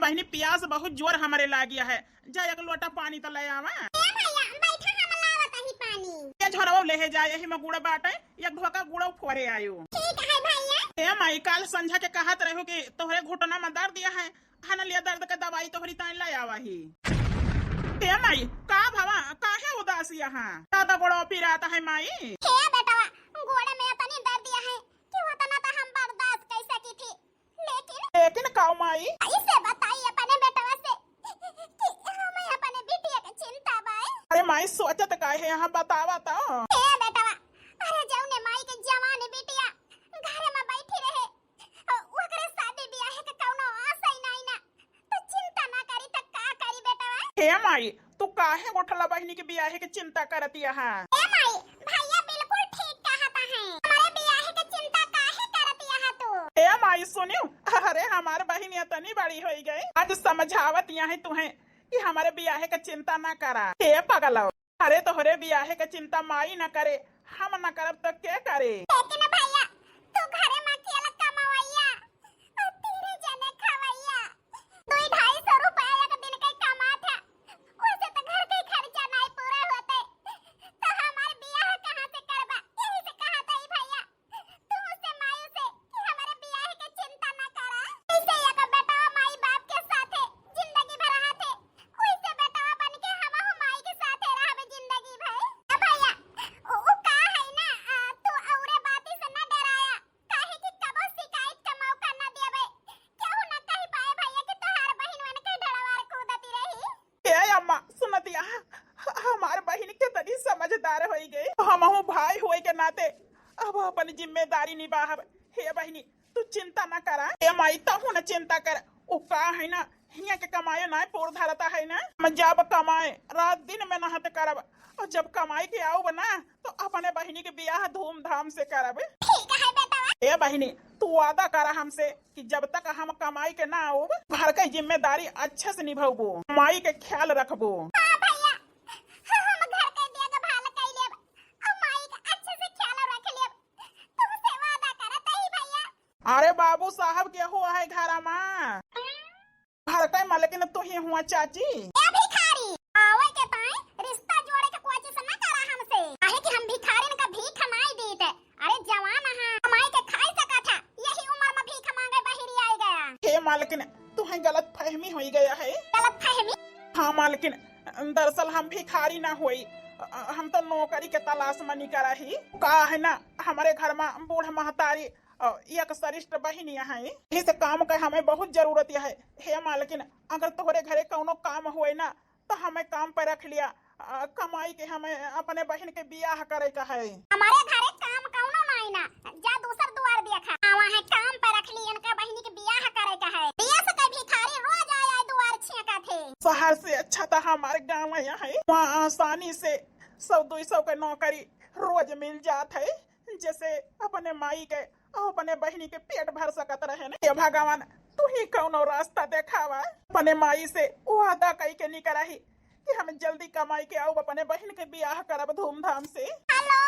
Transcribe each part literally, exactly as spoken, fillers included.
बहिनी, पियास बहुत जोर हमरे लागिया है, जा एक लोटा पानी त ले आवा। ए भैया, बैठा, हम लावत ही पानी। ये झोरवा लेहे जा, यही में गुड़ बाटे, एक ढोका गुड़ फोरे आयो। ठीक है भैया। ए माई, काल संझा के कहत रहू कि तोहरे घुटना में दर्द दिया है, हन लिया दर्द के दवाई तोहरी ताई ले आवा ही। ए माई, का भवा, काहे उदास यहाँ? ज्यादा गोड़वा पिरात है माई? हे बेटवा, गोड़े में इतनी दर्द दिया है कि उतना तो हम बर्दाश्त कर सकी थी, लेकिन लेकिन का माई? कैसे बताई अपने बेटवा से कि हमें अपने बिटिया के चिंता बाय? अरे माई, सोचत काहे यहाँ, बतावा तो। हे बेटवा, अरे जौने माई के जवान बिटिया घर में बैठी रहे, ओकरे शादी बियाह के कौनो आस ही नहीं ना, तो चिंता ना करी त का करी बेटवा? हे माई, तू काहे गोठला बहिनी के बियाहे के चिंता करत यहाँ? ए माई, भैया बिल्कुल ठीक कहत हैं। हमारे बियाहे के चिंता काहे करत यहाँ तू? ए माई सुनियो, अरे हमार बहिन इतनी बड़ी होई गई, आज समझावत यहाँ तुहे कि हमारे बियाहे के चिंता ना करा। ए पगलो, अरे तोहरे बियाहे के चिंता माई ना करे, हम ना करब त के करे? लेकिन भैया, तू घरे में अकेला कमावैया, और तीन जने खवैया, दुई ढाई सौ रुपया एक दिन के कमात है, ओसे त घर के खर्चा नाई पूरा होते, त हमार बियाह कहाँ से करबा? यही से कहत हई भैया, तू से माई से कि हमरे बियाह के चिंता ना करा। ऐसे एक बेटवा माई बाप के साथे जिंदगी भर रहत है, ओइसे बेटवा बन के हमहू माई के साथे रहबे जिंदगी भर। ए भैया, उ, उ का है ना, आ, तू औरे बाती से ना डराया, काहे कि कबो शिकायत का मौका ना देबे। केहू ना कह पाए भैया कि तोहार बहिन वन के डरवार कूदती रही। ए अम्मा, सुनतिया, ह-, हमार बहिन के तनी समझदार होई गई। हमहू भाई होए के नाते अब अपन जिम्मेदारी निभाहब। हे बहिनी, तू चिंता ना करा। ए माई, तहू ना चिंता कर। उ का है ना, हियां के कमाए ना पोर धरता है ना। हम जब कमाए, रात दिन मेहनत करब, और जब कमाई के आउब ना, तो अपने बहिनी के बियाह धूमधाम से करब। ठीक है बेटवा। ए बहिनी, तू वादा करा हमसे कि जब तक हम कमाई के ना आउब, घर के जिम्मेदारी अच्छे से निभाबो, माई के ख्याल रखबो। हाँ भैया, हम घर के देखभाल कर लेब, और माई के अच्छे से ख्याल रख लेब। तुमसे वादा करत ही भैया। अरे बाबू साहब, केहू है घर में? घर के मालकिन तू ही हुआ चाची? ए भिखारी, आवे के ताई रिश्ता जोड़े के कोशिश ना करा हमसे, काहे कि हम भिखारिन का भीख नाई दीत। अरे जवान हाँ, कमाई के खाई सकत है, यही उम्र में भीख मांगे बहिरी आई गया। हे मालकिन, तुहे गलत फहमी होई गया है। गलत फहमी? हाँ मालकिन, दरअसल हम भिखारी ना होई, अ, हम तो नौकरी के तलाश में निकरा ही। का है ना, हमारे घर में बूढ़ महतारी अ, एक सरिष्ठ बहिनी है, इस काम का हमें बहुत जरूरत है। हे मालकिन, अगर तोहरे घरे कौनो काम होए ना, तो हमें काम पे रख लिया। अ, कमाई के हमें अपने बहिन के बियाह करे का है। हमारे घरे काम कौनो नाई ना, जा दूसर दुआर देखा। आवा है काम पे रख ली, इनका बहिनी के बियाह करे का है। बियाह से कभी भिखारी रोज आए, आए दुआर छेंका थे। शहर से अच्छा तो हमारे गाँव यहाँ है, वहाँ आसानी से सौ दो सौ के नौकरी रोज मिल जात है। जैसे अपने माई के और अपने बहिनी के पेट भर सकत रहे न। हे भगवान, तू ही कौनो रास्ता देखावा। अपने माई से वादा कई के निकरा ही कि हम जल्दी कमाई के आउब, अपने बहिन के बियाह करब धूमधाम से। हेलो,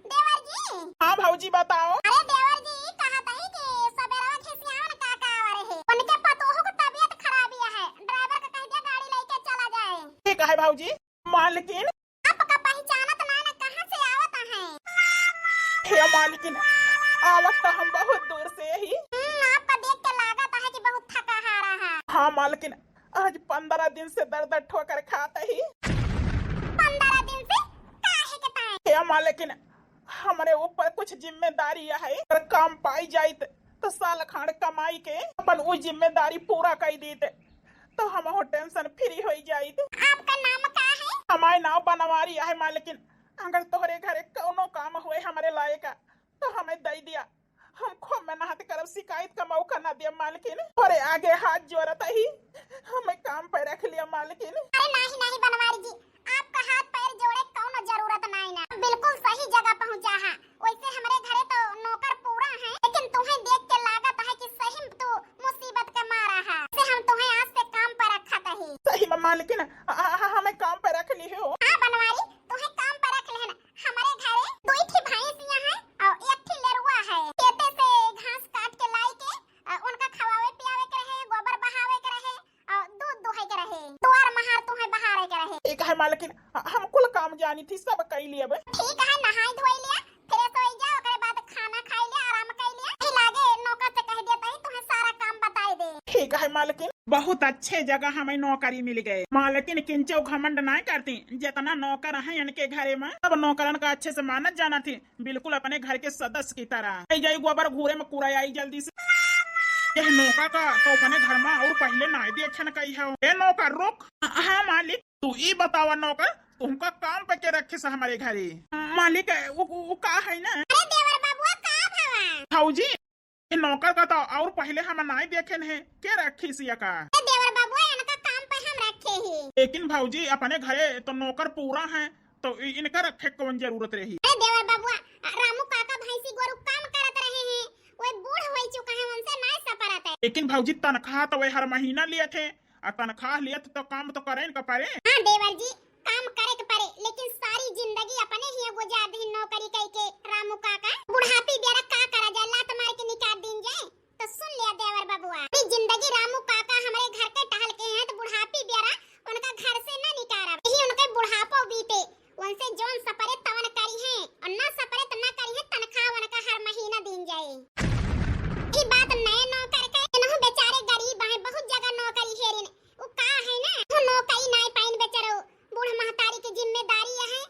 देवर जी। हाँ भौजी, बताओ। अरे देवर जी, कहा तई कि सबेरवा खिसियावन काका आवा रहे, उनके पतोहू के तबीयत खराब है, ड्राइवर का कह दिया गाड़ी लेके चला जाए। ठीक है भौजी। मालकिन, आपका पहचानत ना, ना कहाँ से आवत है? हे मालकिन, आवत तो हम बहुत दूर से ही। हम्म, आपका देख के लागत है कि बहुत थका हारा है। हाँ मालकिन, आज पंद्रह दिन से दर दर ठोकर खात ही। पंद्रह दिन से? काहे के ताई? हे मालकिन, हमरे ऊपर कुछ जिम्मेदारी है, अगर काम पाई जाइत तो साल खांड कमाई के अपन उ जिम्मेदारी पूरा कर दीत, तो हम हो टेंशन फ्री हो जाइत। आपका नाम का है? हमारे नाम बनवारी है मालकिन। अगर तोहरे घरे कौनो काम हुए हमरे लायक, तो हमें दे दिया। हम खूब मेहनत करब, शिकायत का मौका ना दिया मालकिन। तोहरे आगे हाथ जोड़त ही, हमें काम पे रख लिया मालकिन। अरे नहीं, नहीं बनवारी जी, आपका हाथ पैर जोड़े कौनो जरूरत नाई ना, बिल्कुल सही जगह पहुँचा है। वैसे हमरे घरे तो नौकर पूरा है, लेकिन तुम्हें देख के लागत है कि सही में तू मुसीबत का मारा है, से हम तुम्हें आज से काम पर रखत ही। सही में मालकिन, आ, आ, हमें काम पर रख ली हो। हाँ बनवारी, तुम्हें काम पर रख लेना। हमारे घरे दो ही भैंसियाँ हैं और एक ही लेरुआ है। खेते से घास काट के लाई के, आ, उनका खवावे पियावे के रहे, गोबर बहावे के रहे, दुआर महार तुहैं बहारे के रहे। ठीक है मालकिन, हम कुल काम जानी थी, सब कइ लेब। ठीक है, नहाई धोई लिया, fresh होई जा, ओकरे बाद खाना खाई लिया, आराम कइ लिया। ई लागे नौकर से कह दिया तहीं तुहैं सारा काम बताई दे। ठीक है मालकिन, बहुत अच्छे जगह हमें नौकरी मिल गए। मालकिन किंचो घमंड नाहीं करती, जितना नौकर हैं इनके घरे में, सब नौकरन का अच्छे से मानत जाना थी, बिल्कुल अपने घर के सदस्य की तरह। आई जाई गोबर घूरे में कुराई जल्दी से। यह नौकर का तो अपने घर में और पहले नाहीं देखन कही है। ए नौकर रुक। हाँ मालिक। तू ई बतावा नौकर, तुमका काम पे के रखे से हमारे घरे? मालिक, उ, उ, उ का है ना? अरे देवर बबुआ, का भवा? भौजी, ये नौकर का तो और पहले हम नाहीं देखेन है, के रखी सिया का? अरे देवर बबुआ, इनका काम पे हम रखे ही। लेकिन भौजी, अपने घरे तो नौकर पूरा है, तो इ-, इनका रखे कौन जरूरत रही? अरे देवर बबुआ, रामू काका भैंसी गोरू काम करत रहे हैं, वो बूढ़ हो चुका है, उनसे नाहीं सपरत है। लेकिन भौजी, तनख्वाह तो वे हर महीना लिए थे, आ तनख्वाह लेत तो काम तो करे न का परे। हाँ देवर जी, काम करे के परे, लेकिन सारी जिंदगी अपने ही गुजार दीन नौकरी कई के रामू काका। बुढ़ापी बेरा का करा जाए, लात मार के निकाल दीन जाए। तो सुन लिया देवर बबुआ, पूरी जिंदगी रामू काका हमरे घर के टहल के हैं, तो बुढ़ापी बेरा उनका घर से ना निकारब, यही उनके बुढ़ापो बीते। उनसे जौन सपरे तवन करी है, और ना सपरे त ना करी है, तनख्वाह उनका हर महीना दीन जाए। ई बात नए नौकर के, इनहु बेचारे गरीब हैं, बहुत जगह नौकरी हेरिन। उ का है ना, तो नौकरी नाई पाइन बेचारो, बूढ़ महतारी के जिम्मेदारी है,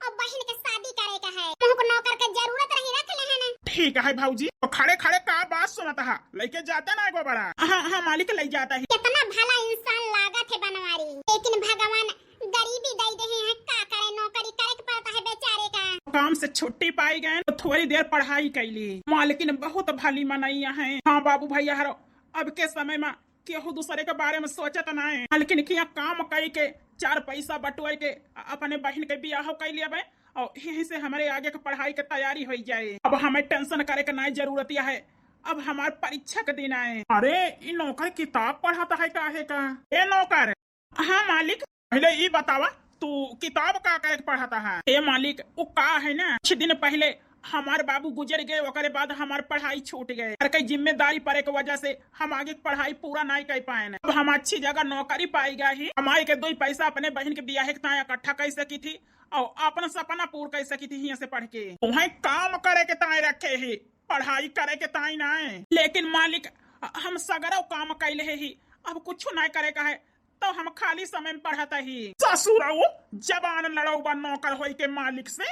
और बहिन के शादी करे का है। तुमको नौकर के जरूरत रही, रख ले है ना। ठीक है भौजी, तो खड़े खड़े का बात सुनत हा, लेके जाता ना एगो बड़ा। हाँ, हाँ मालिक, ले जाता है। कितना भला इंसान लागत है बनवारी, लेकिन भगवान गरीबी दे दे हैं, का करे, नौकरी करे के पड़ता है बेचारे का। काम से छुट्टी पाई गए तो थोड़ी देर पढ़ाई कैली। मालकिन बहुत भली मनैया है। हाँ बाबू भैया हरो, अब के समय में केहू दूसरे के बारे में सोचत ना है। मालकिन किया काम कई के चार पैसा बटोर के अपने बहिन के बियाह कैली अब, और यही से हमारे आगे के पढ़ाई के तैयारी हो जाए। अब हमें tension करे के ना जरूरत है, अब हमार परीक्षा के दिन आए। अरे, ई नौकर किताब पढ़ाता है काहे का? ए नौकर, हाँ मालिक। पहले ई बतावा, तू किताब का करे के पढ़ता है? ए मालिक, उ का है ना, कुछ दिन पहले हमार बाबू गुजर गए, ओकरे बाद हमार पढ़ाई छूट गए। घर के जिम्मेदारी पड़े के वजह से हम आगे पढ़ाई पूरा नहीं कर पाए न। अब हम अच्छी जगह नौकरी पाई गए ही, कमाई के दो पैसा अपने बहन के बियाहे के ताई इकट्ठा कर सकी थी और अपन सपना पूरा कर सकी थी हियां से पढ़ के। तुम्हें काम करे के ताई रखे ही, पढ़ाई करे के ताई नाय। लेकिन मालिक, हम सगरो काम कैले ही, अब कुछ नाय करे का है, तो हम खाली समय में पढ़त ही। ससुरऊ, जबान लड़ऊ बा नौकर होई के मालिक से।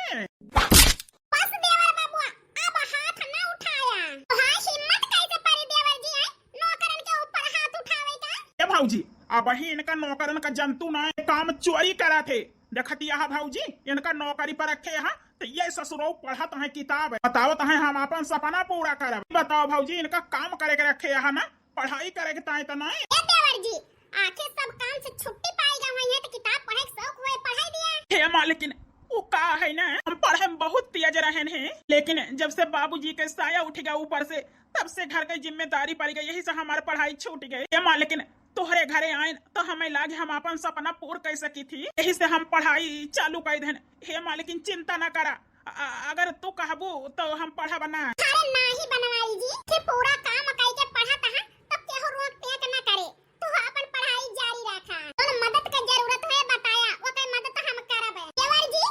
बस देवर बबुआ, अब हाथ ना उठाया। तोहार हिम्मत कैसे पड़ी देवर जी, आए नौकरन के ऊपर हाथ उठावे का? ए भौजी, अब ही इनका नौकरन का जंतु ना है, काम चोरी करा थे। देखत यह भौजी, इनका नौकरी पर रखे यहाँ, तो ये ससुरऊ पढ़त हैं किताब, बतावत हैं हम अपन सपना पूरा करब। बताओ भौजी, इनका काम करे के रखे यहाँ ना, पढ़ाई करे के ताई तो नहीं। ए देवर जी, आखिर सब काम से छुट्टी पाई गए हैं, तो किताब पढ़े के शौक हुए, पढ़ाई दिया। हे मालकिन, वो का है ना, हम पढ़े में बहुत तेज रहन हैं, लेकिन जब से बाबूजी के साया उठ गया ऊपर से, तब से घर के जिम्मेदारी पड़ गई, यही से हमार पढ़ाई छूट गई। हे मालकिन, तोहरे घरे आइन तो हमें लागे हम अपन सपना पूर कर सकी थी, यही से हम पढ़ाई चालू कर देन। हे मालकिन, चिंता ना करा, अ-, अ-, अगर तू कहबू तो हम पढ़ब ना। अरे नाही बनवारी जी, कि पूरा काम कई के पढ़त है, तब केहू रोक टेक ना करे। तू अपन पढ़ाई जारी रखा। कौन मदद के जरूरत है बताया, ओकर मदद हम करब। देवर जी,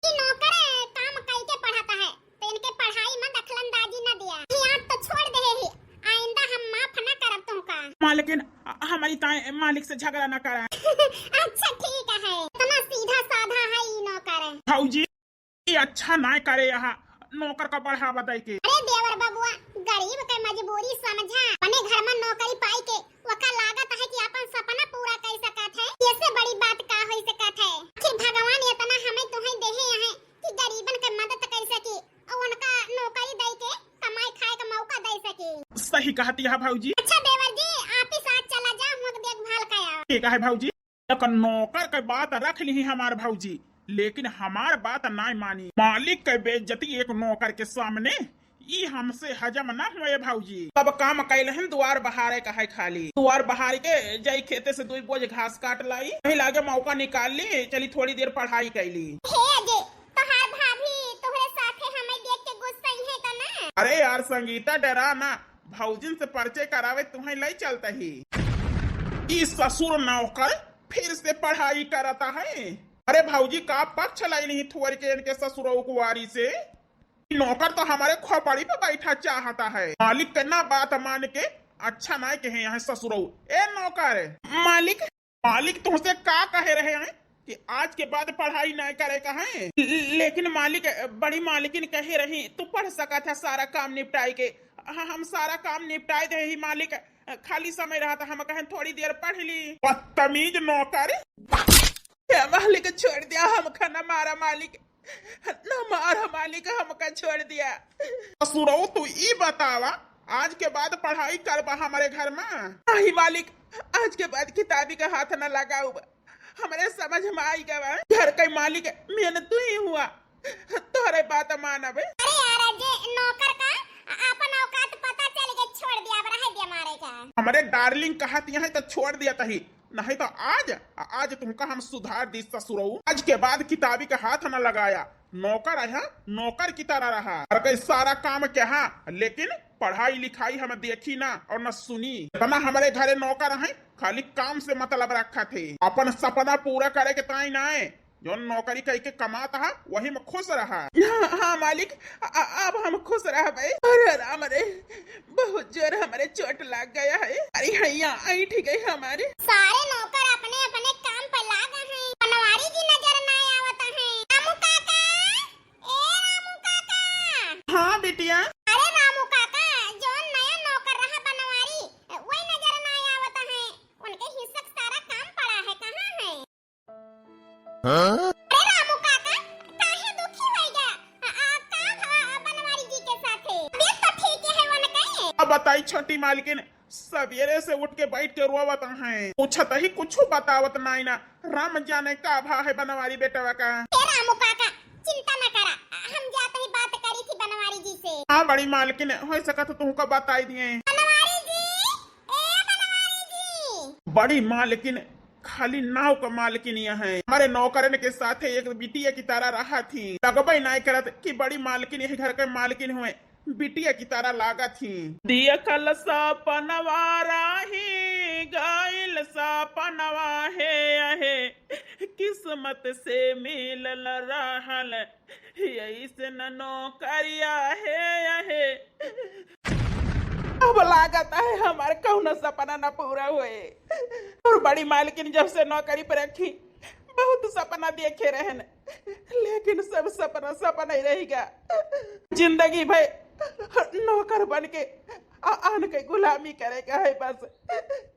ई नौकर काम कई के पढ़त है, तो इनके पढ़ाई में दखलंदाजी न दिया। ई आज तो छोड़ दे ही, आइंदा हम माफ न करब तुमका। मालकिन, अ-, हमारी ताई मालिक से झगड़ा न करा। अच्छा ठीक है, इतना सीधा साधा है ई नौकर। भौजी, ई अच्छा ना करे यहाँ नौकर का बढ़ावा दे के। अरे देवर बबुआ, गरीब के मजबूरी समझा, अपने घर में नौकरी पाई के ओका लागत है कि अपन सपना पूरा कर सकत है, इससे बड़ी बात का हो सकत है? आखिर भगवान इतना हमें तुहें देहे हैं कि गरीबन के मदद कर सकी और उनका नौकरी दे के कमाई खाए का मौका दे सकी। सही कहती है भौजी। अच्छा देवर जी, आप ही साथ चला जा, हम देखभाल का आओ। ठीक है भौजी। एक नौकर के बात रख ली हमार भौजी, लेकिन हमार बात ना मानी। मालिक के बेइज्जती एक नौकर के सामने, ई हमसे हजम ना हुए भौजी। अब काम कैल हन, दुआर बहारे का है खाली। दुआर बहार के जाई खेते से दुई बोझ घास काट लाई, वही लागे मौका निकाल ली, चली थोड़ी देर पढ़ाई कैली। हे अजय, तोहार भाभी तोहरे साथे हमें देख के गुस्सा ही है तो ना? अरे यार संगीता, डरा ना, भौजिन से परिचय करावे तुम्हें ले चलता ही। ई ससुर नौकर फिर से पढ़ाई करता है। अरे भौजी, का पक्ष लाई नहीं थुअर के इनके ससुरऊ कुवारी से? नौकर तो हमारे खोपड़ी पे बैठा चाहता है। मालिक के ना बात मान के अच्छा ना कहे यहाँ ससुरऊ। ए नौकर, मालिक, मालिक तुमसे का कहे रहे हैं कि आज के बाद पढ़ाई ना करे का है? लेकिन मालिक, बड़ी मालिकिन कहे रही, तू पढ़ सकत है सारा काम निपटाई के। ह-, हम सारा काम निपटाई दे ही मालिक, खाली समय रहा था, हम कहें थोड़ी देर पढ़ ली। बदतमीज नौकर। हे मालिक, छोड़ दिया हमका, न मारा मालिक, न मारा मालिक, हमका छोड़ दिया। ससुरऊ, तू ई बतावा, आज के बाद पढ़ाई करबा हमारे घर में? नहीं मालिक, आज के बाद किताबी का हाथ न लगाउब। हमरे समझ में आई गवा, घर के मालिक मेन तू ही हुआ, तोहरे बात मानब। अरे यार, जे नौकर का आपन औकात पता चल गए, छोड़ दिया, अब रह दिया मारे का। हमरे डार्लिंग कहत यहाँ तो छोड़ दिया तही, नहीं तो आज, आज तुमका हम सुधार दी ससुरऊ। आज के बाद किताबी का हाथ न लगाया। नौकर है, नौकर की तरह रहा। घर के सारा काम के हाँ, लेकिन पढ़ाई लिखाई हम देखी ना और न सुनी। इतना हमारे घरे नौकर है, खाली काम से मतलब रखा थे। अपन सपना पूरा करे के ताई ना है, जौन नौकरी कई के कमात हा, वही में खुश रहा। हाँ, हाँ मालिक, अ-, अब हम खुश रहबे। अरे राम रे, बहुत जोर हमारे चोट लग गया है। अरे हैया, ऐंठ गई हमारे। सारे नौकर अपने अपने काम पर लाग हैं। बनवारी जी नजर ना आवत हैं। रामू काका, ए रामू काका। हाँ बिटिया। अरे रामू काका, जौन नया नौकर रहा बनवारी, वही नजर ना आवत हैं। उनके हिस्सा का सारा काम पड़ा है, कहाँ है? हाँ? अरे रामू काका, काहे दुखी होइगा? आ, आ, का भा बनवारी जी के साथे? तबीयत तो ठीक है उनके? अब बताई छोटी मालकिन, सवेरे से उठ के बैठ के रोवत हैं, पूछत ही कुछ बतावत नाई ना। राम जाने का भा है बनवारी बेटवा का। ए रामू काका, चिंता न करा, हम जात ही बात करी थी बनवारी जी से। हाँ बड़ी मालकिन, हो सकत तुमको बताई दिए। बनवारी जी, ए बनवारी जी। बड़ी मालकिन, खाली नाव का मालकिन यह है। हमारे नौकरन के साथे एक बिटिया की तरह रहा थी। लगबे नाय करत कि बड़ी मालकिन यही घर के मालकिन हुए, बिटिया की तरह लागा थी। दिया कल सपनवा राही, गाइल सपनवा है, अहे, किस्मत से मिलल रहल, ऐसन नौकरिया है, अहे। अब लागत है हमार कौनो सपना न पूरा होए। और बड़ी मालकिन जब से नौकरी पर रखी, बहुत सपना देखे रहन, लेकिन सब सपना सपना ही रहेगा। जिंदगी भर नौकर बन के आ-, आन के गुलामी करे का है बस।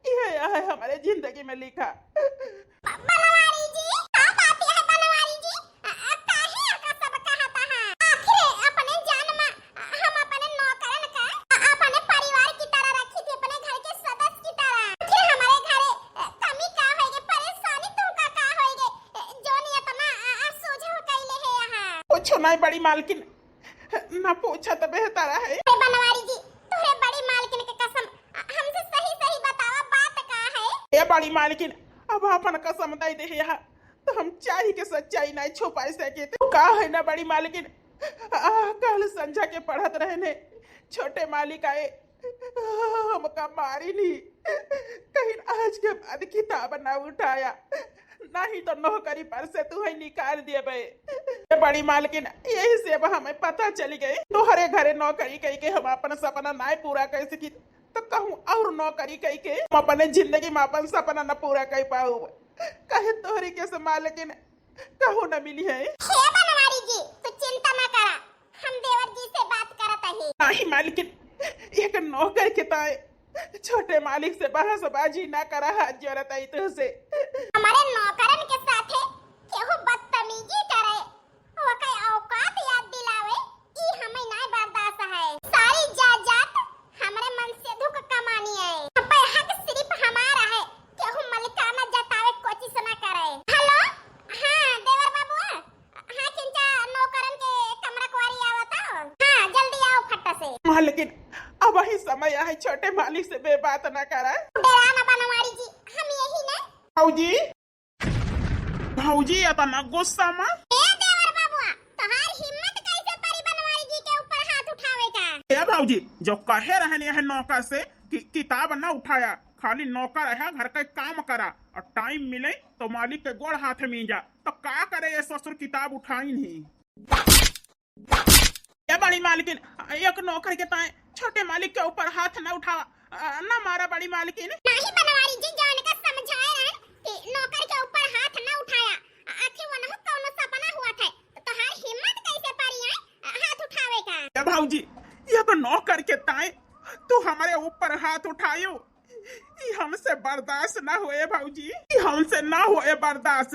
यह है हमारे जिंदगी में लिखा। ब-, बनवारी जी, का बात है बनवारी जी? अ, अ, काहे अका सब कहता है? आखिर अपने जान में, अ, हम अपने नौकरन का, अ, अपने परिवार की तरह रखी थी, अपने घर के सदस्य की तरह। आखिर हमारे घरे, अ, कमी का होइगे, परेशानी तुमका का होइगे, अ, जोन इतना, अ, अ, सोझा कैले है यहाँ? कुछ नहीं बड़ी मालकिन, ना पूछत बेहतर है। अरे बनवारी जी, तोहरे बड़ी मालकिन के कसम, हमसे सही सही बतावा बात का है? ए बड़ी मालकिन, अब आपन कसम दे दे यहाँ, तो हम चाही के सच्चाई नहीं छुपाई सके। तो का है ना बड़ी मालकिन, आ, कल संझा के पढ़त रहने, छोटे मालिक आए, हमका मारी ली। कहीं आज के बाद किताब ना उठाया, नहीं तो नौकरी पर से तू है निकाल देबे। ए बड़ी मालकिन, यही से अब हमें पता चल गए, तोहरे घरे नौकरी कई के हम अपन सपना नाय पूरा कर सकी, तो कहूँ और नौकरी कई के हम अपने जिंदगी में अपन सपना न पूरा कर पाऊ। कहे तोहरी के से मालकिन कहूँ न मिली है। हे बनवारी जी, तू चिंता न करा, हम देवर जी से बात करत ही। नाही मालकिन, एक नौकर के ताए छोटे मालिक से बहसबाजी ना करा, हाथ जोड़त ही तुझसे। हमारे नौकरन के साथे केहू बदतमीजी करे, ओकर औकात याद दिलावे, ई हमें नाय बर्दाश्त है। सारी जायदाद हमरे मनसेधु क कमानी है। यहाँ पे हक सिर्फ हमारा है, केहू मलिकाना जतावे कोशिश ना करे। हेलो, हाँ देवर बाबुआ, हाँ, किंचा नौकरन के कमरा कुआरी आवत हो। हाँ, जल्दी आओ फट्टा से। मालकिन, अब ही समय आहे, छोटे मालिक से बे बात ना करा। डेरा ना बनवारी जी, हम यही ना। भौजी, भौजी, इतना गुस्सा में? ए देवर बाबुआ, तोहार हिम्मत कैसे परी बनवारी जी के ऊपर हाथ उठावे का? ए भौजी, जो कहे रहने है नौकर से कि किताब ना उठाया, खाली नौकर है, घर का काम करा और टाइम मिले तो मालिक के गोड़ हाथ में जा। तो का करे ये ससुर, किताब उठाइन ही। ए बड़ी मालकिन, एक नौकर के ताए छोटे मालिक के ऊपर हाथ न उठावा, अ, न मारा बड़ी मालकिन। नाही बनवारी जी, जौन का समझाए रहन कि नौकर के ऊपर हाथ न उठाया, आखिर वो नहु कौनो सपना हुआ था, तो तोहार हिम्मत कैसे परी है हाथ उठावे का? ए भौजी, एक नौकर के ताए तू हमारे ऊपर हाथ उठायो, ई हमसे बर्दाश्त ना होए भौजी, ई हमसे ना होए बर्दाश्त,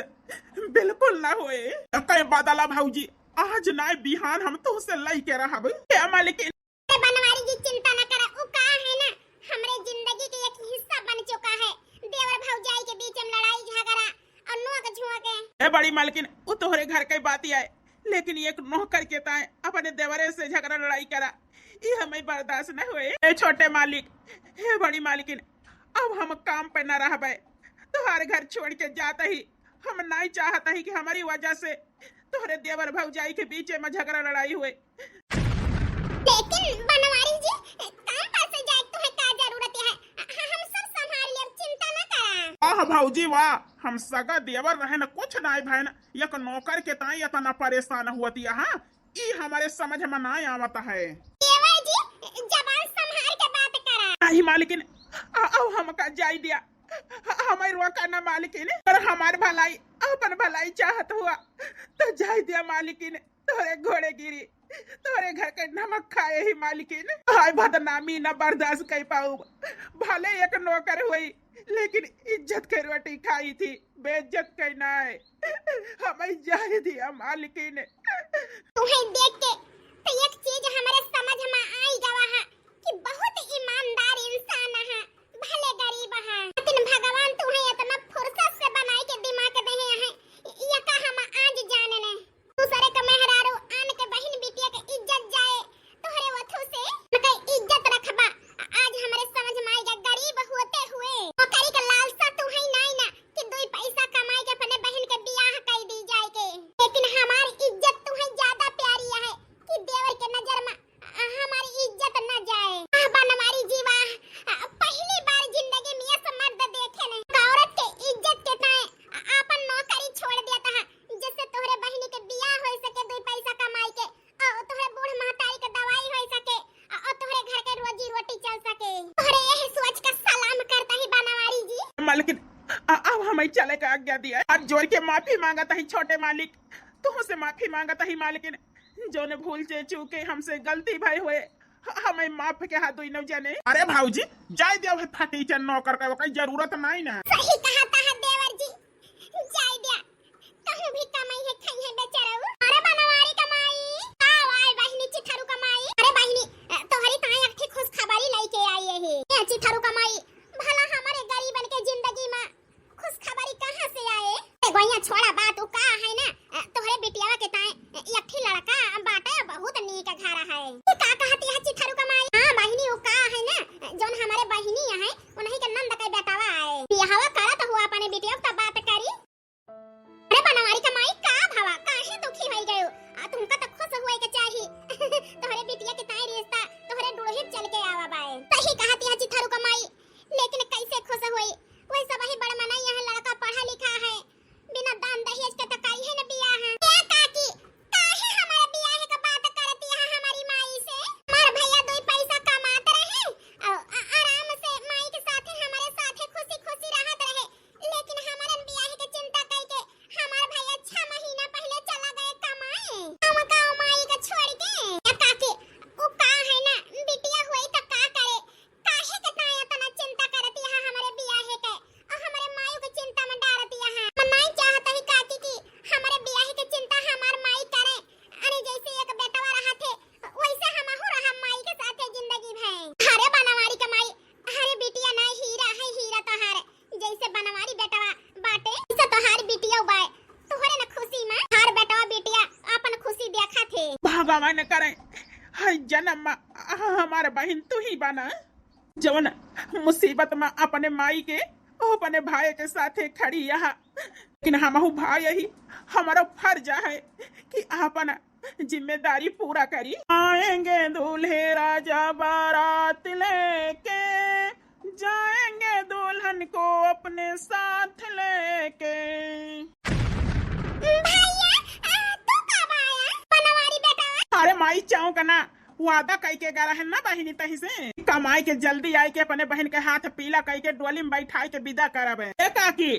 बिल्कुल ना होए। कई बदला भौजी, आज नाय बिहान हम तोहसे लइके रहब। ए मालकिन। अरे बनवारी जी, चिंता ना करा, उ का है ना, हमरे जिंदगी के एक हिस्सा बन चुका है। देवर भौजाई के बीच में लड़ाई झगड़ा और नोक झोंक है। ए बड़ी मालकिन, उ तोहरे घर के बात ही आए, लेकिन एक नौकर के ताए अपने देवरे से झगड़ा लड़ाई करा, ई हमें बर्दाश्त न होए। ए छोटे मालिक, हे बड़ी मालकिन, अब हम काम पे न रहबे, तोहार घर छोड़ के जात ही। हम नहीं चाहत ही कि हमारी वजह से तोहरे देवर भौजाई के बीच में झगड़ा लड़ाई हुए। लेकिन बनवारी जी, काम पर से जाए तुम्हें का जरूरत है? ह-, हम सब संभाल लेब, चिंता न करा। वाह भौजी वाह, हम सगा देवर रहे न, कुछ नाय भय न, एक नौकर के ताई इतना परेशान हुआ दिया, हाँ, ई हमारे समझ में ना आवत है। देवर जी, जबान संभाल के बात करा। नहीं मालकिन, अ-, अब हमका जाई दिया, ह-, हमें रोका ना मालकिन, पर हमार भलाई, अपन भलाई चाहत हुआ तो जाई दिया मालकिन, तोरे घोड़े गिरी, तोरे घर के नमक खाए ही मालकिन, हाय बदनामी ना बर्दाश्त कर पाऊब। भले एक नौकर हुई, लेकिन इज्जत के रोटी खाई थी, बेइज्जत के नाय। हमें जाए दिया मालकिन। तुम्हें देख के तो एक चीज हमारे समझ में आई गवा है कि बहुत ईमानदार इंसान है, भले गरीब है, लेकिन भगवान तुम्हें इतना फुर्सत से बनाए के दिमाग दे हैं, ये का हम आज जाने ने। दूसरे का मेहरारू आन के बहिन बिटिया के इज्जत जाए, तोहरे वथू से उनका इज्जत रखबा। आज हमरे समझ में आइगा, गरीब होते हुए नौकरी के लालसा तू है नाई ना कि दुई पैसा कमाई के अपने बहिन के बियाह कर दी जाए के, लेकिन हमार इज्जत तू है ज्यादा प्यारी है कि देवर के नजर में हमारी इज्जत न जाए। आह बनवारी जी वाह, पहली बार जिंदगी में ऐसा मर्द देखे ने, औरत के इज्जत के ताए आपन नौकरी छोड़ देता है, जिससे तोहरे बहिनी के बियाह हो सके, दुई पैसा कमाई के, और तोहरे बूढ़ महतारी के दवाई हो सके, और तोहरे घर के रोजी रोटी चल सके। तोहरे यही सोच का सलाम करता ही बनवारी जी। मालकिन, अ-, अब हमें चले का आज्ञा दिया। हाथ जोड़ के माफी मांगत ही छोटे मालिक, तुमसे माफी मांगत ही मालकिन, जौन भूल से चूके हमसे गलती भई हुए, ह-, हमें माफ के हाथ दुइनो जने। अरे भौजी, जाए दिया भाई फटीचर नौकर का, ओकर जरूरत नहीं ना। सही कहा था देवर जी, जाए दिया। कहूँ भी कमाई है, खाई है बेचारा। अरे बनवारी कमाई, आओ आए बहिनी चिथरू कमाई। अरे बहिनी, अ, तोहरी ताई एक ठे खुशखबरी लेके आई है। ए चिथरू कमाई, भला हमारे गरीबन के जिंदगी में खुशखबरी कहाँ से आए? ए गोइया छोड़ा बात, उ का है ना, अ, तोहरे बिटियावा के ताए, अ, एक ठे लड़का बाटे, बहुत नीक घर है। ई का कहती है चिथरू कमाई? हाँ बहिनी, उ का है ना, अ, जौन हमारे बहिनी है, उन्हीं के नंद के बेटावा आए। बियाहवा करत हुआ अपने बिटिया के बात करी। अरे बनवारी कमाई का भवा, काहे दुखी होई गयो? आ, तुमका तो खुश होए के चाही। तोहरे बिटिया के ताई रिश्ता तोहरे डुड़हित चल के आवा बाए। सही कहती है चिथरू कमाई, लेकिन कैसे खुश होई? वही सब ही बड़ मनई है, लड़का पढ़ा लिखा है, बिना दान दहेज के तो करी है न बियाह। ए काकी, काहे हमारे बियाह के बात करती है हमारी माई से? हमार भैया दो पैसा कमात रहे और आ-, आराम से माई के साथे हमारे साथे खुशी खुशी रहत रहे, लेकिन हमारन बियाह के चिंता करके हमार भैया छह महीना पहले चला गए कमाए। हम का माई के छोड़ के? ए काकी, उ का है ना, बिटिया होई त का करे? काहे के ताई इतना चिंता करती है हमारे बियाहे के? और हमारे मायू के चिंता में डारती है। हम नहीं चाहत ही काकी कि हमारे बियाहे के चिंता हमार माई करे। अरे जैसे एक बेटवा रहा थे, वैसे हमहू रहा माई के साथे जिंदगी भर। अरे बनवारी कमाई, अरे बिटिया ना हीरा है, हीरा तोहार। जैसे बनवारी बेटवा बाटे, वैसे तोहार बिटिया बाए। तोहरे न खुशी में हर बेटवा बिटिया अपन खुशी देखा थे। भगवान करे, हर जन्म में हमार बहिन तू ही बना। जवन मुसीबत में अपने माई के और अपने भाई के साथे खड़ी यहाँ, लेकिन हमहू भाई ही, हमारा फर्ज है कि अपन जिम्मेदारी पूरा करी। आएंगे दूल्हे राजा बारात लेके, जाएंगे दुल्हन को अपने साथ लेके। भैया, आ, तू कब आया? बनवारी बेटा। अरे माई, चौंक ना, वादा कई के गा रहन ना बहिनी तही से, कमाई के जल्दी आई के अपने बहिन के हाथ पीला कई के डोली में बैठाई के विदा करबे। ए काकी,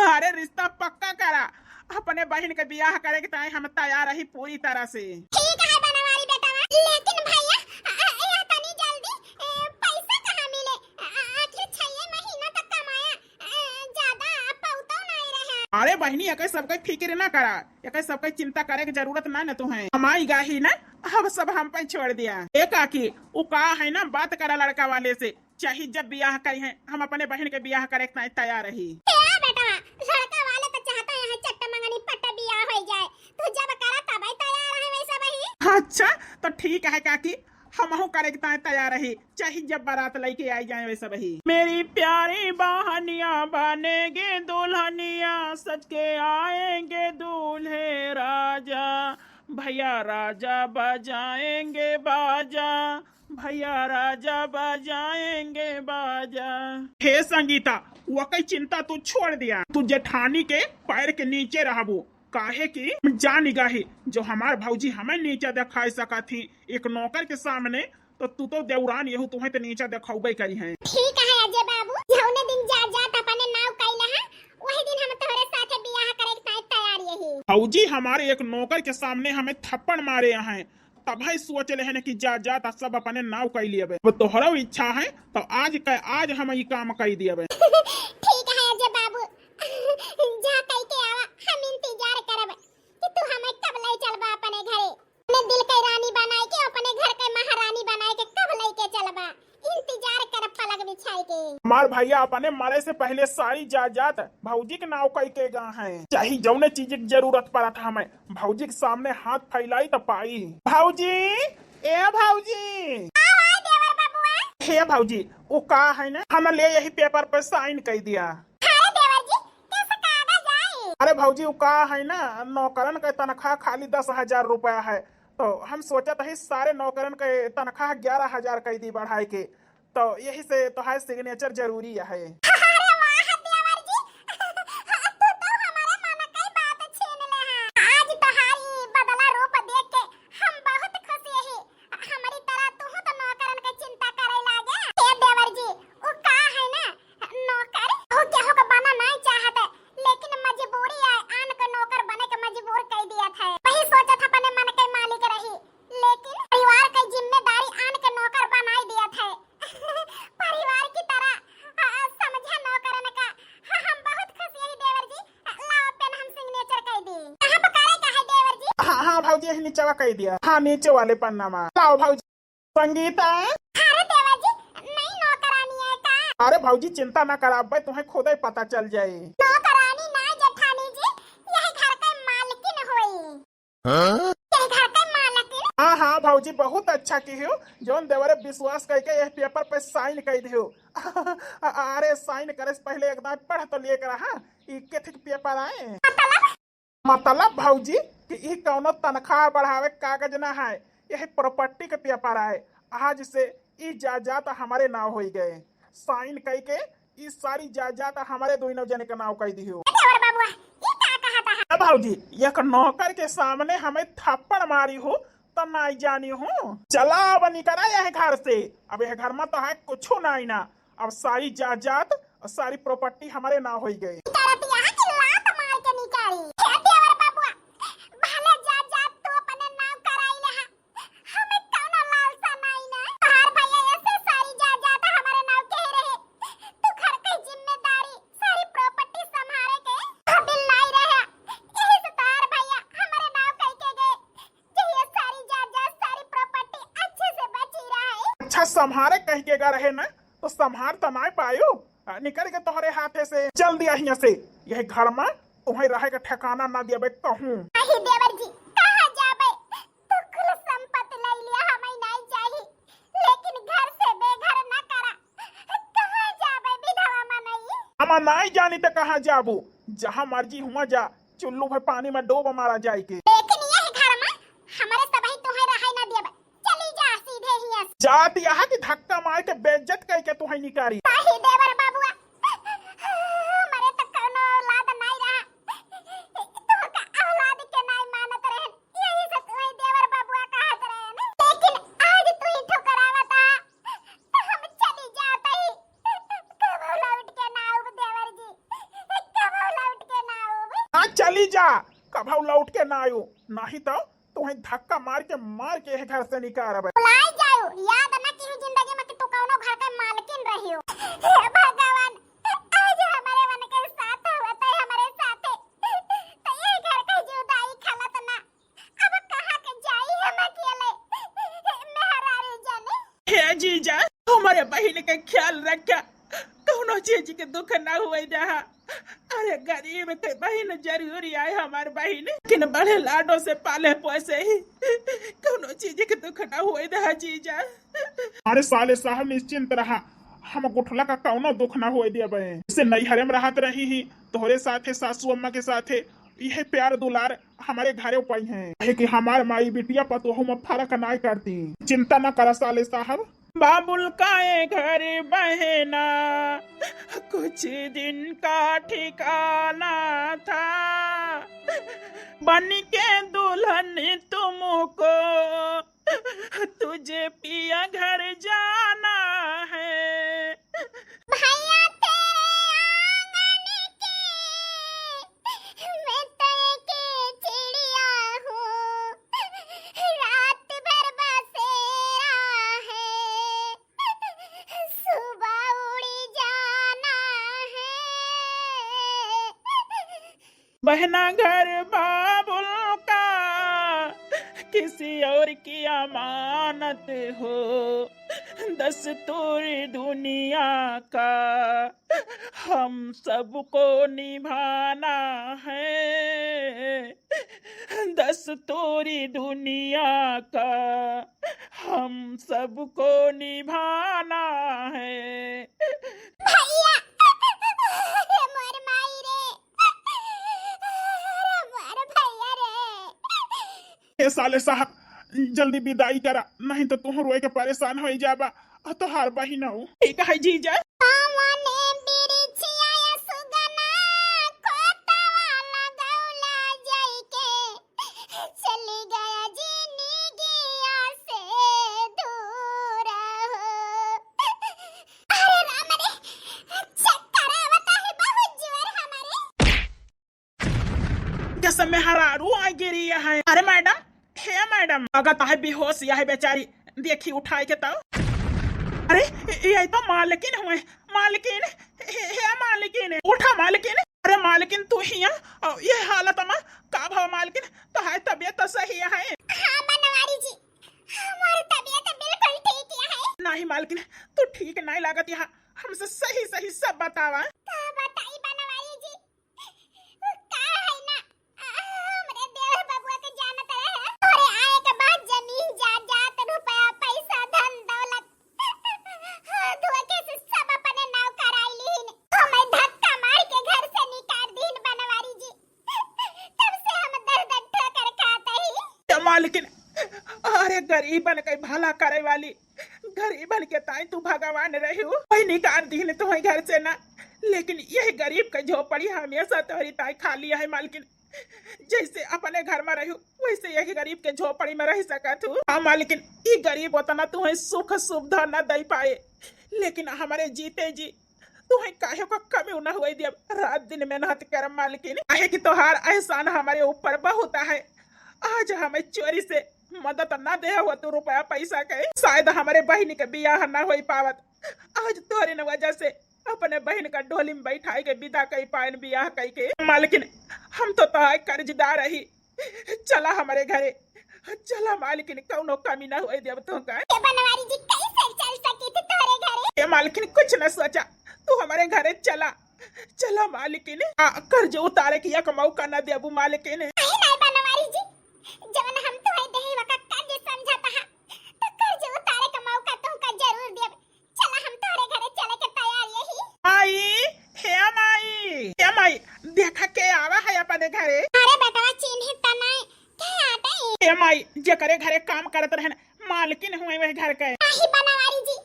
अरे रिश्ता पक्का करा, अपने बहिन के बियाह करे के ताई हम तैयार रही पूरी तरह से। ठीक है बनवारी बेटवा, लेकिन भैया, अ, अ, यह तनी जल्दी, ए, पैसा कहाँ मिले? अ, अ, आखिर छह महीना तक कमाया, अ, ज्यादा पौतो नहीं रहा। अरे बहिनी, एके सबके फिक्र ना करा, एके सबके चिंता करे के जरूरत ना न तुहे। कमाई गाही ना, अब सब हम पे छोड़ दिया। ए काकी, उ का है ना, बात करा लड़का वाले से, चाहे जब बियाह करी हैं, हम अपने बहिन के बियाह करे के ताई तैयार रही। ए बेटा, लड़का वाले तो चाहता है चट्ट मंगनी पट्ट बियाह हो जाए, तू जब करा तब ही तैयार है वैसा बही। अच्छा, तो ठीक है काकी, हमहू करे के ताई तैयार रही, चाहे जब बारात लेके आई जाए वैसा बही। मेरी प्यारी बहनिया बनेगी दुल्हनिया, सज के आएंगे दूल्हे राजा, भैया राजा बजाएंगे बाजा, भैया राजा बजाएंगे बाजा। हे संगीता, वकई चिंता तू छोड़ दिया, तू जेठानी के पैर के नीचे रहबू, काहे कि हम जान गए ही, जो हमार भौजी हमें नीचा देखाई सकत ही एक नौकर के सामने, तो तू तो देवरान यहू तुहे तो नीचा देखाउबे करी हैं। ठीक है अजय बाबू, जौने दिन जा जात अपने नाव कैले हैं, वही दिन हम तोहरे साथे बियाह करे के ताई तैयार यही। भौजी हमारे एक नौकर के सामने हमें थप्पड़ मारे हैं, तब है सोच लेहन कि जा जात सब अपने नाव कई लियबे। अब तोहरो इच्छा है तो आज के आज हम ई काम कई दियबे। ठीक है अजय बाबू, जा कई के आवा, हम इंतजार करब कि तू हमें कब ले चलबा अपने घरे। अपने दिल के रानी बनाए के, अपने घर के महारानी बनाए के कब लेके चलबा? इंतजार करब पलक बिछाए के। हमार भैया अपने मरे से पहले सारी जायदाद भौजी के नाव कई के गा हैं। चाहे जौने चीज की जरूरत पड़त हमें, भौजी के सामने हाथ फैलाई त पाई। भौजी, ए भौजी। का है देवर बबुआ? हे भौजी, वो का है ना, हम ले यही पेपर पर साइन कर दिया। अरे देवर जी, कैसे कागज आई? अरे भौजी, वो का है ना, नौकरन के तनख्वाह खाली दस हजार रुपया है, तो हम सोचत ही सारे नौकरन के तनख्वाह ग्यारह हजार कर दी बढ़ाए के, तो यही से तोहार सिग्नेचर जरूरी है। अरे वाह देवर जी, तू तो हमारे मन के बात छीन ले है। आज तोहार ई बदला रूप देख के हम बहुत खुश यही। हमारी तरह तू तो नौकरन के चिंता करे लागे। हे देवर जी, उ का है ना, नौकर हो केहू के बना नहीं चाहत, लेकिन मजबूरी आए, आन के नौकर बने के मजबूर कर दिया था। वही सोचत अपने मन के मालिक रही, लेकिन परिवार के जिम्मेदारी आन के नौकर बनाई दिया था। परिवार की तरह, आ, समझा नौकरन का। हाँ, हम बहुत खुश यही देवर जी। लाओ पेन, हम सिग्नेचर कर दी। कहाँ पर करे का है देवर जी? हाँ, हाँ भौजी, यही नीचवा कर दिया। हाँ, नीचे वाले पन्ना में। लाओ भौजी। संगीता। अरे देवर जी, नई नौकरानी है का? अरे भौजी, चिंता ना करा, अब्बे तुम्हें खुदे पता चल जाए। नौकरानी ना जेठानी जी, यही घर के मालकिन होई। हाँ? यही घर के मालकिन। हाँ, हाँ भौजी, बहुत अच्छा की हो, जौन देवरे विश्वास करके यह पेपर पे साइन कर दियो। अरे साइन करे से पहले एकदम पढ़ तो लिए करा, हाँ, ई केथिक पेपर आए। मतलब? मतलब भौजी कि ई कौनो तनख्वाह बढ़ावे के कागज ना है, यही प्रॉपर्टी के पेपर आए। आज से ई जायदाद हमारे नाव होई गए। साइन कई के ई सारी जायदाद हमारे दोनों जने के नाव कई दियो। ए देवर बाबुआ, ई का कहत है? ए भौजी, एक नौकर के सामने हमें थप्पड़ मारी हो तो नाई जानी हो। चला अब निकरा यह घर से, अब यह घर में तो है कुछ नाई ना। अब सारी जायदाद और सारी प्रॉपर्टी हमारे नाव होई गए। करत यहाँ की लात मार के निकारी। हे देवर बाबुआ, भले जायदाद तू अपने नाव कराई ले हा, हमें कौनो लालसा नाई ना। तोहार भैया ऐसे सारी जायदाद हमारे नाव कह रहे, तू घर के जिम्मेदारी, सारी प्रॉपर्टी संभाले के काबिल नाई रहे, यही से तोहार भैया हमारे नाव कह के गए। ये सारी जायदाद, सारी प्रॉपर्टी अच्छे से बची रहे। अच्छा, संभारे कह के गा रहे ना, तो संभार तो ना पायो। आ, निकल के तोहरे हाथे से। चल दिया हियां से। यह घर में तुम्हें रहे का ठिकाना ना दिया बे कहूँ। नहीं देवर जी, कहाँ जाबे? तू कुल संपत्ति ले लिया, हमें नहीं चाहिए, लेकिन घर से बेघर ना करा। कहाँ जाबे विधवा मनई? हम नहीं जानी तो कहाँ जाबू, जहाँ मर्जी हुआ जा। चुल्लू भर पानी में डूब मारा जाए के। लेकिन यह घर में हमारे सबही तुहे रहे ना दियब। चली जा सीधे हियां से। जात यहाँ की धक्का मार के बेइज्जत कई के तुहे निकारी। काहे दे हाँ, चली जा, कभौ लौट के ना आयु, नहीं तो तुहैं धक्का मार के, मार के एह घर से निकारब। भुलाइ जायु, याद ना किहु जिंदगी में कि तू कउनो घर के मालकिन रहिउ। हे भगवान, आज हमरे मन के साथ होत है, हमरे साथे, तो ये घर के जुदाई खलत ना। अब कहाँ के जाई हम अकेले, मेहरारू जाने। हे जीजा, हमरे बहिन के ख्याल रख्या, कउनो चीज के दुख ना होइ दहा। अरे, गरीब के बहिन जरूरी आए, हमार बहिन, लेकिन बड़े लाडो से पाले पोसे ही, कउनो चीज के दुख ना होइ दहा जीजा। अरे साले साहब, निश्चिंत रहा, हम गुठला का कउनो दुख ना होइ देबे। से नैहरे में रहत रही ही, तोहरे साथे, सासू अम्मा के साथे, इहे प्यार दुलार हमरे घरे पइहैं। काहे कि हमार माई बिटिया पतोहू में फरक नाय करती। चिंता न करा साले साहब। बाबुल का ए घर बहना कुछ दिन का ठिकाना था, बन के दुल्हन तुमको तुझे पिया घर जाना है। भैया तेरे आंगन की मैं तोय के चिड़िया हूँ, रात भर बसेरा है, सुबह उड़ी जाना है। बहना घर बाबुल का किसी और की अमानत हो, दस्तूर दुनिया का हम सबको निभाना है, दस्तूर दुनिया का हम सबको निभाना है। भैया, मोर माई रे, मोर भैया रे। ए साले साहब, जल्दी विदाई करा, नहीं तो तुहूँ रोए के परेशान होइ जाबा, और तोहार बहिन हो। ठीक है जीजा। कवने बिरिछिया या सुगना, खोतवा लगौला जाइके, चली गया जिंदगिया से दूर हो। अरे राम रे, चक्कर आवता है बहुत जोर हमारे। जैसे मेहरारू आ गिरी है। अरे मैडम, हे मैडम, अगर ताहे बेहोश यह बेचारी, देखी उठाए के तो। अरे, ये तो मालकिन हुए, मालकिन, हे, हे मालकिन, उठा मालकिन। अरे मालकिन, तू हिया, अ, ये हालत मा का भवा मालकिन? तोहार तबियत तो सही है? हाँ बनवारी जी, हमार तबियत बिल्कुल ठीक है। नहीं मालकिन, तू ठीक नहीं लागत यहाँ, हमसे सही सही सब बतावा। का बताई बनवारी जी, का है ना, आ, हमरे देवर बबुआ के जानत रहे। तोरे आए के बाद जमीन जायदाद, रुपया, पैसा, धन दौलत, हाथ धोके से सब अपने नाव कराई लीन। हमें धक्का मार के घर से निकाल दीन बनवारी जी। तब से हम दर दर ठोकर खात ही। ए मालकिन, अरे गरीबन के भला करे वाली, गरीबन के ताई तू भगवान रहिउ। वही निकाल दीन तुम्हें घर से ना, लेकिन यह गरीब के झोपड़ी हमेशा तोहरी ताई खाली है मालकिन। जैसे अपने घर में रहिउ, वैसे यही गरीब के झोपड़ी में रह सकत हूँ। हाँ मालकिन, ई गरीब उतना तुम्हें सुख सुविधा न दे पाए, लेकिन हमारे जीते जी तुम्हें काहे को कमी न हुए दिया। रात दिन मेहनत करब मालकिन, काहे कि तोहार एहसान हमारे ऊपर बहुत है। आज हमें चोरी से मदद ना दे हो तू रुपया पैसा के, शायद हमारे बहिन के बियाह ना होई पावत। आज तोहरे न वजह से अपने बहिन का डोली में बैठाई के विदा कई पायन बियाह कई के। मालकिन, हम तो तोहार कर्जदार रही, चला हमारे घरे, चला मालकिन, कौनो कमी ना होए देब तोहका। ए बनवारी जी, कैसे चल सकी थी तोहरे घरे? ए मालकिन, कुछ न सोचा, तू हमारे घरे चला, चला मालकिन। आ, कर्ज उतारे की एक मौका ना देबू मालकिन। नहीं, नहीं बनवारी जी, जवन हम तोहे देही वका कर्ज समझत हा, तो कर्ज उतारे का मौका तोहका जरूर देब। चला, हम तोहरे घरे चले के तैयार यही। माई, हे माई, हे माई, देखा के आवा है अपने घरे। अरे बेटवा, चिन्हे त नाई, के आटे? हे माई, जेकरे घरे काम करत रहन, मालकिन हुए वह घर के। नाही बनवारी जी,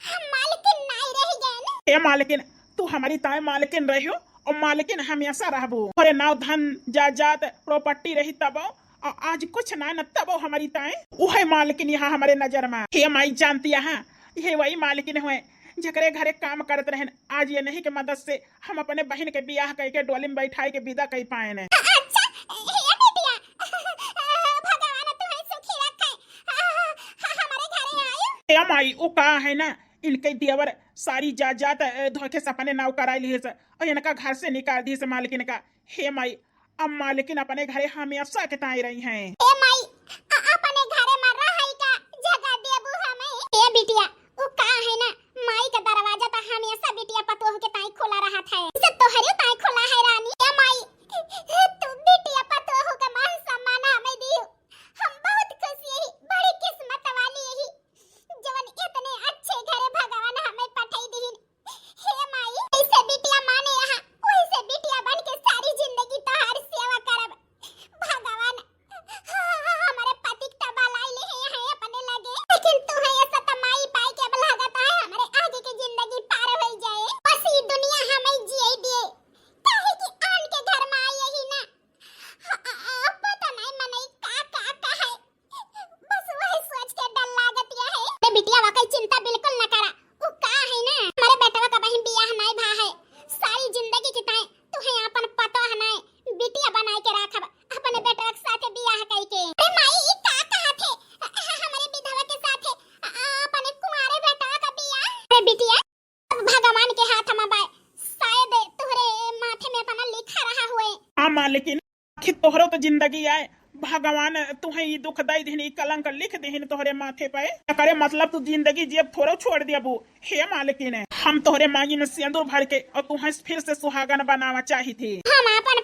हम मालकिन नाई रह गए न। हे मालकिन, तू हमारी ताए मालकिन रहियो और मालकिन हमेशा रहबो। तोहरे नाव धन, जायदाद, प्रॉपर्टी रही तबो, और आज कुछ ना न तबो हमारी ताए। उहे मालकिन यहाँ हमारे नजर में। हे माई जानती है, ये वही मालकिन हुए जेकरे घरे काम करत रहन, आज ये नहीं के मदद से हम अपने बहिन के बियाह कइके डोली में बैठाई के विदा कइ पाएन। अ-, अच्छा, हे बिटिया, भगवान तुम्हें सुखी रखे। हमरे घरे आयो। ए माई, उ का है ना, इनके देवर सारी जायदाद, अ, धोखे से अपने नाव कराई लिहिस, और इनका घर से निकाल दिहिस मालकिन का। हे माई, अब मालकिन अपने घरे हमेशा के ताई रही हैं। ए माई, अ-, अपने घरे में रहई का जगह देबू हमें? ए बिटिया, उ का है ना, माई का दरवाजा तो हमेशा बिटिया पतोह के ताई खुला रहत है। इसे तोहरे ताई खुला है रानी। ए माई, तू बिटिया पतोह के मान सम्मान हमें दियो। हम बहुत खुश यही, बड़ी किस्मत वाली यही, जवन इतने अच्छे घरे भगवान हमें पठाई दीन। हे माई, जैसे बिटिया माने यहाँ, वैसे बिटिया बन के सारी जिंदगी तोहार सेवा करब। भगवान, हमारे पति के तबालाई ले हैं यहाँ अपने लगे, लेकिन तू है ऐसा त माई पाई के अब लागत है हमारे आगे की जिंदगी पार हो जाए। बस ये दुनिया हमें जिए दिए, काहे कि आन के घर में आई यही ना। ह-, अ-, अ-, पता नहीं मनई का, का, का है। बस वही सोच के डर लागत या है। अरे बिटिया, वाकई चिंता बिल्कुल न करा। उ का है ना, हमारे बेटवा का बहिन बियाह नहीं भा है। सारी जिंदगी की ताई तू है अपन पतोह नहीं, बिटिया बनाई के राखब, अपने बेटवा के साथे बियाह कई के। अरे माई, ई का कहा थे? अ-, अ-, हमारे विधवा के साथे, अ-, अ-, अपने कुंवारे बेटवा का बियाह? अरे बिटिया, भगवान के हाथ में बाय, शायद तोहरे माथे में अपना लिखा रहा हुए। हाँ मालकिन, आखिर तोहरो तो जिंदगी आए, भगवान तुहे ई दुख दई दिहिन, ई कलंक लिख दिहिन तोहरे माथे पे। एकरे मतलब तू जिंदगी जियब थोड़ो छोड़ देबू। हे मालकिन, हम तोहरे मांगी में सिंदूर भर के और तुहे फिर से सुहागन बनावा चाही थी। हम अपन